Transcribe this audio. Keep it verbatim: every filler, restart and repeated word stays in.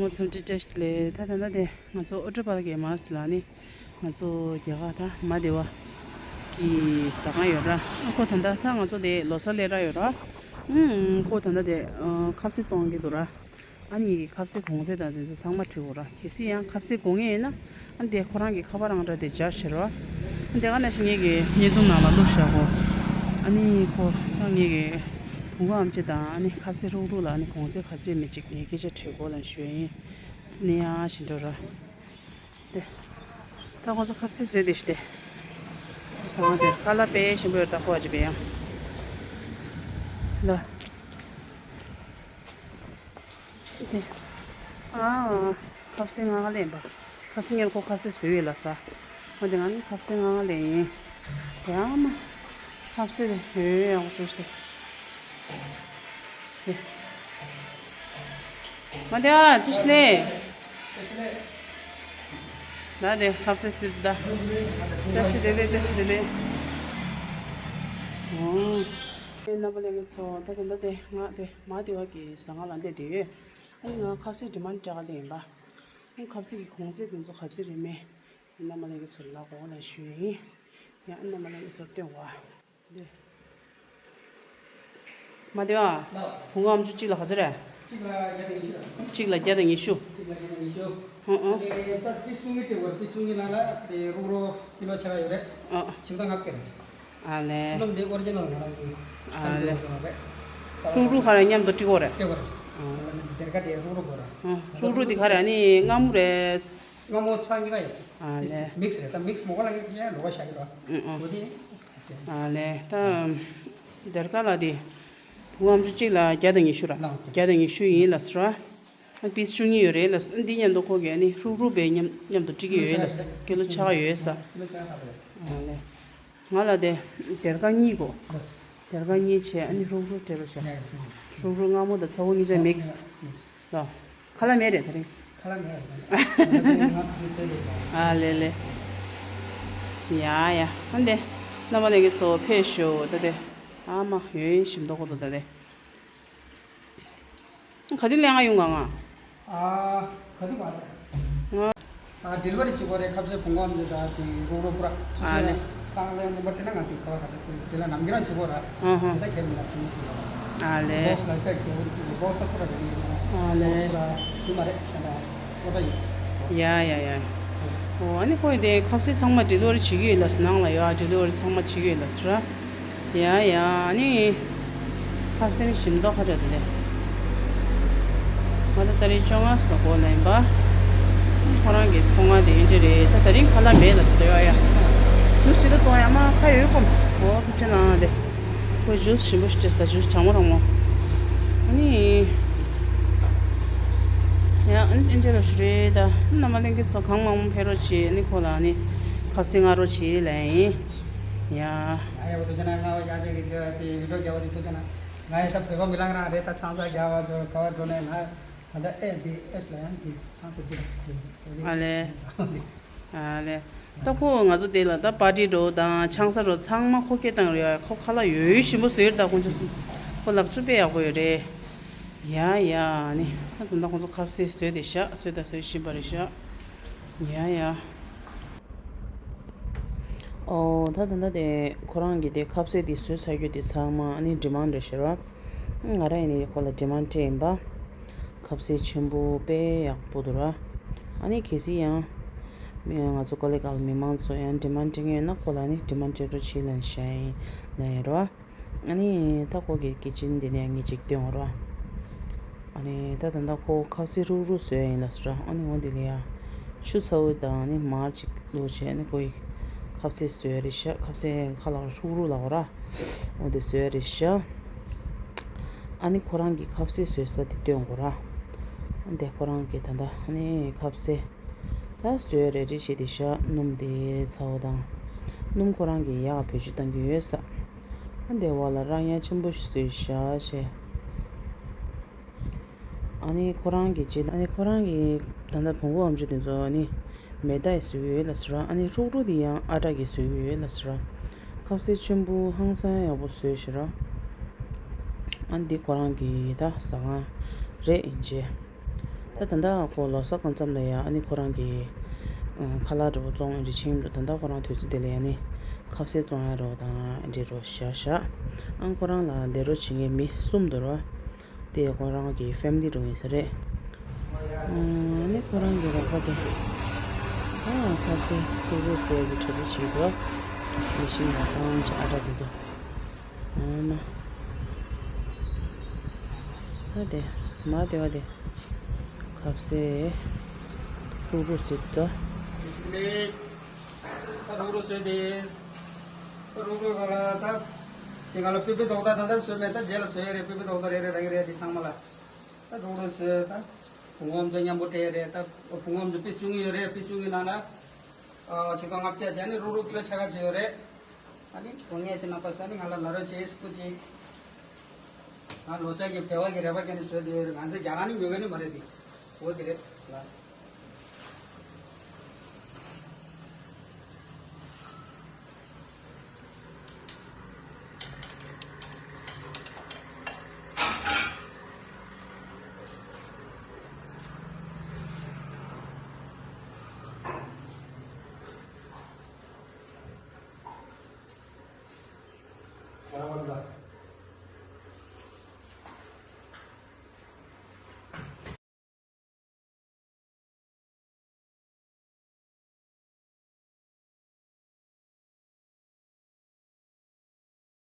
འཚམས་འདྲི་བཀྲ་ཤིས་བདེ་ལེགས། ད་ད་ལྟ་དེ་ང་ཚོ་ཨོ་ཊོ་པ་ལ་གི་མར་སི་ལ་ནི་ང་ཚོ་རྒྱ་གར་ད་མ་བདེ་བ་གི་ཟ་ཁང་ཡོད་ར། ཨ་ཁོ་ད་ལྟ་ད་ང་ཚོ་དེ་ལོ་གསར་སླེབས་ར་ཡོད་ར། ཨུམ་ཁོ་ད་ལྟ་དེ་ཁ་ཟས་བཙོང་གི་འདུག་ར། ཨ་ནི་ཁ་ཟས་གོང་ཚད་དང་དེ་ཚོ་ཚང་མ་བྲིས་འོ་ར། གལ་སྲིད་ཡང་ཁ་ཟས་གོང་ངེས་ཡིན་ན་ཨ་ནི་དེ་ཁོ་རང་གི་ཁ་པར་རང་འདྲ་དེ་འཇར་ཤེར་བ། ཨ་ནི་དེ་ག་ནང་བཞིན་ངེད་ཀྱི་བརྙན་ཐུང་ནང་ལ་བླུགས་བཞག་གོ། ཨ་ནི་ཁོ་ད་ངེད་ཀྱི་བུ་ག་ཨམ་ཆི་དང་ཨ་ནི་ཁ་ཟས་རུག་རུག་ལ་ཨ་ནི་གོང་ཚད་ག་ཚོད་མེད་ཅིག་ངས་སྐད་ཆ་དྲིས་གོ་ལ་ཞུ་ཡིན། ནི་ཡང་ཞིག་འགྲོ་ར། དེ། ད་ཁོ་ཚོ་ཁ་ཟས་བཟོས་དེ་ཤི་དེ། ཟ་ཁང་དེར་ཁ་ལག་དཔེ་ཞིམ་པོ་ཡོད་ད་ཁོ་ཨ་ཅི་པེ་ཡང་། ལ། དེ། ཨ། ཁ་ཟས་ང་ལེན་པ། ཁ་ཟས་ངས་ཁོ་ཁ་ཟས་བཟོས་ཡོད་ལ་ཟ། ཁོ་དེ་ང་ནི་ཁ་ཟས་ང་ལེན་ཡིན། དེ་ཨ་མ། ཁ་ཟས་དེ་ཡོད་ཡོད་ཡག་པོ་བཟོས་ཤི་དེ། དེ། མ་དེ་ཨ་ཏི་ཤི་ལེ། ད་དེ་ཁ་ཟས་སུ་ད། བཀྲ་ཤིས་བདེ་ལེགས། བཀྲ་ཤིས་བདེ་ལེགས། ཨོ། རྣམ་པ་ལྷན་རྒྱས་ཚོ་ད་དེ་འདྲ་དེ་ང་དེ་མ་དེ་བ་གི་ཟ་ཁང་ལ་འདེད་དེ་ཡོད། ཨ་ནི་ང་ཁ་ཟས་ཌི་མན་ཌི་སྤྲད་ག་དེ་ཡིན་པ། ཨ་ཁ་ཟས་ཀྱི་གོང་ཚད་དེ་ཚོ་ག་ཚོད་རེད་མེད། རྣམ་པ་ལྷན་རྒྱས་ཚོ་ལ་གོང་ལ་ཞུ་ཡིན། ཡང་རྣམ་པ་ལྷན་རྒྱས་ཚོར་སྟོན་བ། མ་དེ་བ། བུ་ང་ཨམ་ཆུ་གཅིག་ལ་ག་ཚོད་རེད། གཅིག་ལ་བརྒྱ་དང་ཉི་ཤུ། གཅིག་ལ་བརྒྱ་དང་ཉི་ཤུ། གཅིག་ལ་བརྒྱ་དང་ཉི་ཤུ། ཨོ་ཨོ། ཨ་ནི་ད་པི་སི་བཅུ་གཉིས་སྤྲད་དགོས་རེད། པི་སི་བཅུ་གཉིས་ནང་ལ་དེ་རུག་རུག་ཀི་ལོ་ཕྱེད་ཀ་ཡོད་རེད། ཨོ། ཆིག་སྟོང་ལྔ་བརྒྱ་རེད། ཨ་ལེ། ཀི་ལོ་འདི་ཨོ་རི་ཇི་ནལ་ང་རང་གི་ཨ་ལེ། རུག་རུག་ག་རེ་མཉམ་དུ་སྤྲད་དགོས་རེད། སྤྲད་དགོས་རེད། ཨོ། སྡེར་ཁ་དེ་རུག་རུག་དགོས་རེད། ཨོ། རུག་རུག་དེ་ག་རེ་ཨ་ནི་མངར་མོ་རེད། སྔ་མོ་ཚ་གཉིས་ཀ་ཡོད། ཨ་མིག་སི་ལེ། མིག་སི་རེད། ད་མིག་སི་མོ་ག་ལ་ཡོད་ཀྱི་ལོ་ག་ཤ་གི་རོ། ཨུ་ཨུ། འོ་དེ། ཨ་ལེ། ད་སྡེར་ཁ་ལ་དེ་བུ་ཨམ་ཆུ་གཅིག་ལ་བརྒྱ་དང་ཉི་ཤུ་ར། ལགས། བརྒྱ་དང་ཉི་ཤུ་ཡིན་ལ་ཟེར་བ། པི་སི་བཅུ་གཉིས་ཡོད་རེད་ལ། འདི་མཉམ་དུ་ཁོ་གིས་ནི་རུག་རུག་པའི་མཉམ་མཉམ་དུ་སྤྲད་ཀྱི་ཡོད་ལ། ཀི་ལོ་ཕྱེད་ཀ་ཡོད་ས། ཀི་ལོ་ཕྱེད་ཀ་རེད། ཨ་ལེ། ང་ལ་དེ་སྡེར་ཁ་གཉིས་དགོས། ལགས། སྡེར་ཁ་གཉིས་བྱས་ཨ་ནི་རུག་རུག་སྤྲད་རོགས་བྱ། ལགས། རུག་རུག་མངར་མོ་དང་ཚ་བོ་གཉིས་ཆ་མིག་སི། མིག་སི། ལགས། ཁ་ལག་མེད་རེད་ད་རིང་། ཁ་ལག་མེད་རེད་ད་རིང་། ང་ཚོ་འདི་བཟོས་རེད། ཨ་ལེ་ལེ། ཡ་ཡ། ཨ་འདི། རྣམ་པ་ལྷན་རྒྱས་ཚོ་ཕེབས་ཤོག་ད་དེ། ཨ་མ་ཡོད་ཞིམ་མདོག་ཁོ་ཐུག་ད་དེ། ག་དུས་ལེན་ག་ཡོང་ག་ང་། ཨ། ག་དུས་མ་རེད། ང་། ཨ་ཌི་ལི་ཝ་རི་བྱེད་དགོས་རེད། ཁ་ཟས་བུ་ག་ཨམ་ཆི་དང་དེ་རུག་རུག་པུ་ར། ཨ་ལེ། ཁ་ལག་ལེན་པ་དེ་ན་ང་དེ་ཁ་བ་ཁ་ཤས་དེ་ལ་ནམ་རྒྱུན་རང་བྱེད་དགོས་ར། ཨ་ཧ། དེ་ད་ཁྱེད་མི་ལ་ཁྱེད་མི་ཤེས་ར། ཨ་ལེ། བོག་སི་ལ་པེག་བྱེད་དགོས་རེད། བོག་སི་ད་པུ་ར་རེད། ཨ་ལེ། བོག་སི་པུ་ར་དེ་མ་རེད་ཤ་ད་པོ་ད་ཡིན། ཡ་ཡ་ཡ། ཨོ་ཨ་ནི་ཁོས་དེ་ཁ་ཟས་ཚང་མ་ཌི་ལི་ཝ་རི་བྱེད་ཀྱི་ཡོད་ལ་ནང་ལ་ཡོད། ཨ་ཌི་ལི་ཝ་རི་ཚང་མ་བྱེད་ཀྱི་ཡོད་ལ་ཟེར་ར། ཡ་ཡ། ཨ་ནི། ཁ་ཟས་ནི་ཞིམ་མདོག་ཁ་བྲལ་དེ་ལས། ང་ད་ད་རེས་བཅོ་ལྔ་ཙམ་ལ་གོ་ལ་ཡིན་པ། ཁོ་རང་གི་ཚོང་ཁང་དེ་ཨེ་འདྲ་རེད། ད་ད་རིང་ཁ་ལག་མེད་ལ་ཟེར་བ་ཡ། ཇུས་ཇི་ལྟར་གཏོང་ཡ་མ་ཁ་ཡོད་སྐོམ་སི་གོ་ཕུ་ཆེ་ནང་དེ། ཁོས་ཇུས་ཞིམ་པོ་ཞིག་སྤྲད་ད་ཇུས་གྲང་མོ་གྲང་མོ། ཨ་ནི། ཡ་ཨེ་འདྲ་རོ་ཞིག་རེད་ད། རྣམ་པ་ལྷན་རྒྱས་ཚོ་གང་མང་མང་ཕེབས་རོགས་བྱེད། ཨ་ནི་ཁོ་ལ་ཨ་ནི་ཁ་ཟས་མངགས་རོགས་བྱེད་ལ་ཡིན། ཡ། ང་ཡག་པོ་ཐུགས་རྗེ་གནང་། ང་བ་རྒྱ་ཆེ་གི་འདི་བ་དེ་བི་ཌི་ཡོ་རྒྱག་པ་དེ་ཐུགས་རྗེ་གནང་། ང་ཡི་ད་བོད་པ་མི་ལང་རང་རེད། ད་ཆང་ས་རྒྱག་པ་ཚོ་ག་བ་འགྲོ་ནས་ང་ད་ལྟ་ཨེ་བི་ཨེས་ལ་ཡང་དེ་ཆང་ས་འདི་རེད། ཨ་ལེ། ཨ་ལེ། ད་ཁོ་ང་ཚོ་དེ་ལ་ད་པར་ཊི་འགྲོ་དང་ཆང་ས་འགྲོ་ཚང་མ་ཁོ་སྐད་བཏང་རེད། ཁོ་ཁ་ལག་ཡོད་ཡོད་ཞིམ་པོ་བཟོས་རེད། ད་ཁོང་ཚོ་ཁོ་ལག་ཆུ་དཔེ་ཡག་པོ་ཡོད་རེད། ཡ་ཡ་ནི་ད་དུང་ད་ཁོང་ཚོ་ཁ་ཟས་བཟོས་དེ་ཤག་བཟོས་ད་བཟོས་བཞིན་པ་རེད་ཤག་ཡ་ཡ། ཨོ་ད་ད་ད་དེ་ཁོ་རང་གི་དེ་ཁ་ཟས་དེ་བཟོས་ཚར་རྒྱུ་དེ་ཚང་མ་ཨ་ནི་ཌི་མན་ཌི་རེད་ཤག་ར། ང་རང་ཡིན་ནི་ཁོ་ལ་ཌི་མན་ཌི་སྤྲད་ཡིན་པ། ཁ་ཟས་ཆེན་པོ་དཔེ་ཡག་པོ་འདུག་ར། ཨ་ནི་གལ་སྲིད་ཡང་། མི་ང་ཚོ་ཀོ་ལི་གྷལ་མི་མང་ཚོ་ཡང་ཌི་མན་ཌི་སྤྲད་མཁན་ཡོད་ན་ཁོ་ལ་ནི་ཌི་མན་ཌི་སྤྲད་རོགས་བྱེད་ལབ་བཤད་ཡིན་ལབ་ཡིན་ར། ཨ་ནི་ད་ཁོ་གི་ཀི་ཅན་འདི་ནས་ངས་ཅིག་སྟོན་འོང་ར། ཨ་ནི་ད་ད་ལྟ་ཁོ་ཁ་ཟས་རུག་རུག་བཟོས་ཡིན་ལབ་སོང་ར། ཨ་ནི་འོ་འདི་ལ་ཡ་ཆུ་ཚ་བོ་དང་ཨ་ནི་མར་ཅིག་བླུགས་བྱས་ཨ་ནི་ཁོ་ཡི་ཁ་ཟས་བཟོས་རེད་ཤག་ཁ་ཟས་ཁ་ལག་རུག་རུག་ལབ་འོ་ར། འོ་འདི་བཟོས་རེད་ཤག་ཨ་ནི་ཁོ་རང་གི་ཁ་ཟས་བཟོས་ས་དེ་སྟོན་དགོས་ར། ཨ་འདི་ཁོ་རང་གི་ད་ལྟ་ཨ་ནི་ཁ་ཟས། ད་བཟོས་རེ་རེ་བྱས་ཏེ་བཞག་སྣུམ་དེ་ཚ་བོ་དང་། སྣུམ་ཁོ་རང་གིས་ཡག་བེད་སྤྱོད་གཏང་གི་ཡོད་ས། ཨ་འདི་བ་ལ་རང་ཡ་ཆེན་པོ་ཞིག་བཟོས་བཞག་བྱས། ཨ་ནི་ཁོ་རང་གི་རྗེས་ཨ་ནི་ཁོ་རང་གི་ད་ལྟ་བོང་གུ་ཨམ་ཅོག་དེ་ཚོ་ཨ་ནི་མེ་ཏོག་བཟོས་ཡོད་ལ་ཟེར་ར། ཨ་ནི་ཧྲུག་ཧྲུག་དེ་ཡང་ཨ་ཊ་གིས་བཟོས་ཡོད་ལ་ཟེར་ར། ཁ་ཟས་ཆེན་པོ་ཧང་སང་ཡག་པོ་བཟོས་ཤག་ར། ཨ་ནི་འདི་ཁོ་རང་གི་ད་ཟ་ཁང་རེད་ཡིན་ཅེ། ད་ད་ལྟ་ཁོ་ལོ་གསར་གང་ཙམ་ལ་ཡ་ཨ་ནི་ཁོ་རང་གི་ཨ་ཁ་ལག་འདྲ་བོ་བཙོང་འདྲ་ཕྱིན་འདུག་ད་ལྟ་ཁོ་རང་དུས་ཚོད་དེ་ལ་ཡ་ནི་ཁ་ཟས་བཙོང་ཡ་རོ་དང་འདྲ་རོ་བཞག་བཞག་ཨང་ཁོ་རང་ལ་ལས་རོགས་བྱེད་མཁན་མི་གསུམ་འདུག་རོ། དེ་ཁོ་རང་གི་ཕེ་མི་ལི་འགྲོ་ཡིན་ས་རེད། ཨ་ནི་ཁོ་རང་གི་རོགས་པ་དེ་ད་ཁ་ཟས་ཕྲུག་རོགས་ཟས་ཀྱི་གྲ་སྒྲིག་བྱེད་འདུག་མི་ཤིང་ལ་བཏང་བྱས་ཨ་ཏྲ་དེ་ཚོ། ཨ་མ། ད་དེ་མ་དེ་བ་དེ་ཁ་ཟས་ཕྲུག་རོགས་ཟས་འདུག་ད་རུག་རུག་བཟོས་ཏེ། ད་རུག་རུག་ག་ལ་ད། དེ་ག་ལ་པི་པི་རྡོག་ད་ད་ལྟ་བཟོས་མེད། ད་རྗེས་ལ་བཟོས་ཡ་རེད། པི་པི་རྡོག་ད་རེ་རེ་རེ་རེ་དེ་ཚང་མ་ལ། ད་རུག་རུག་བཟོས་ད། བུ་ངོམ་ཚོ་མཉམ་པོ་སྤྲད་ཡ་རེད། ད་བུ་ངོམ་ཚོ་པིས་བཅུ་གཉིས་ཡོད་རེད། པིས་བཅུ་གཉིས་ནང་ལ། ཨ་ཆིག་སྟོང་ལྔ་བརྒྱ་བྱས་ནི་རུག་རུག་ཀི་ལོ་ཕྱེད་ཀ་བྱས་ཡོད་རེད། ཨ་ནི་དགོས་ངེས་ཅི་ན་པ་ས་ནི་ང་ལ་ལ་རོ་ཆེ་སྐུ་ཅིག་ང་ལོ་སར་གྱི་བེ་བ་གི་རེ་བ་རྒྱག་ནི་བཟོས་ཏེ་ཡོད་རེད། ང་ཚོ་རྒྱ་གར་ནི་ཉོ་གི་ནི་མ་རེད་དེ། འོ་དེ་རེད་ལ།